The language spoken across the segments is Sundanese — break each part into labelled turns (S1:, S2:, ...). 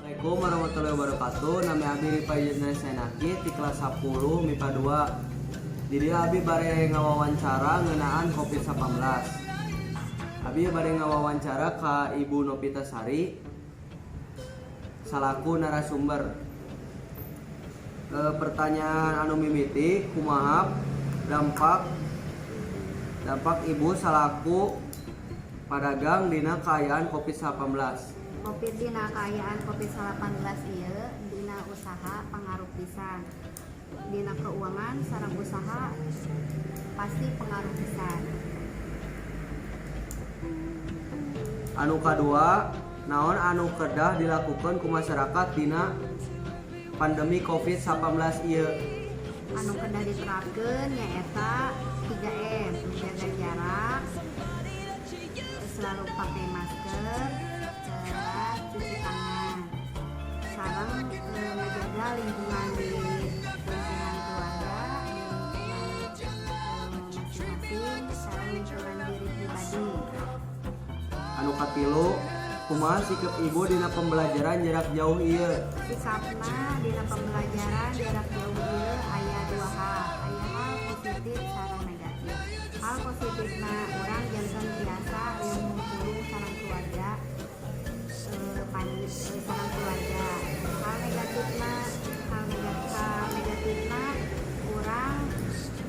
S1: Assalamualaikum warahmatullahi wabarakatuh. Nami Abi Ripa Yudna Senaki di kelas 10 MIPA 2. Di dieu Abi bade ngawawancara ngeunaan Covid-19. Abi bade ngawawancara ka Ibu Novita Sari salaku narasumber. Pertanyaan anu mimiti, kumaha dampak dampak Ibu salaku padagang dina kaayaan Covid-19?
S2: Covid, dina kaayaan Covid-19 ieu dina usaha pengaruh pisan. Dina keuangan sareng usaha pasti pengaruh pisan.
S1: Anu kadua, naon anu kedah dilakukan ku masyarakat dina pandemi Covid-19 ieu?
S2: Anu kedah diterapkeun nyaeta 3M, menjaga jarak, selalu pakai masker, dan cuci tangan, sareng ngajaga lingkungan di lingkungan keluarga, lingkungan masing-masing, sareng lingkungan diri pribadi.
S1: Anu katilu, kumaha sikap Ibu dina pembelajaran jarak jauh ieu?
S2: Sikapna dina pembelajaran jarak jauh ieu aya dua hal, aya hal positif sareng negatif. Hal positifna, urang janten tiasa ilmu pulung sareng keluarga, sareng keluarga. Hal negatifna, hal negatifna urang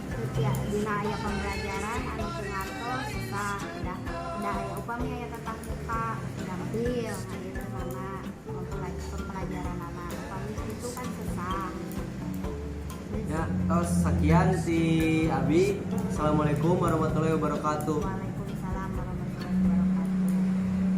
S2: setiap dina aya pembelajaran anu teu ngartos susah, udah aya upami aya tatap muka gampil. Nah, itu mana pembelajaran upami itu kan susah.
S1: Ya, tos sekian ti Abi. Assalamualaikum warahmatullahi wabarakatuh.
S2: Waalaikumsalam.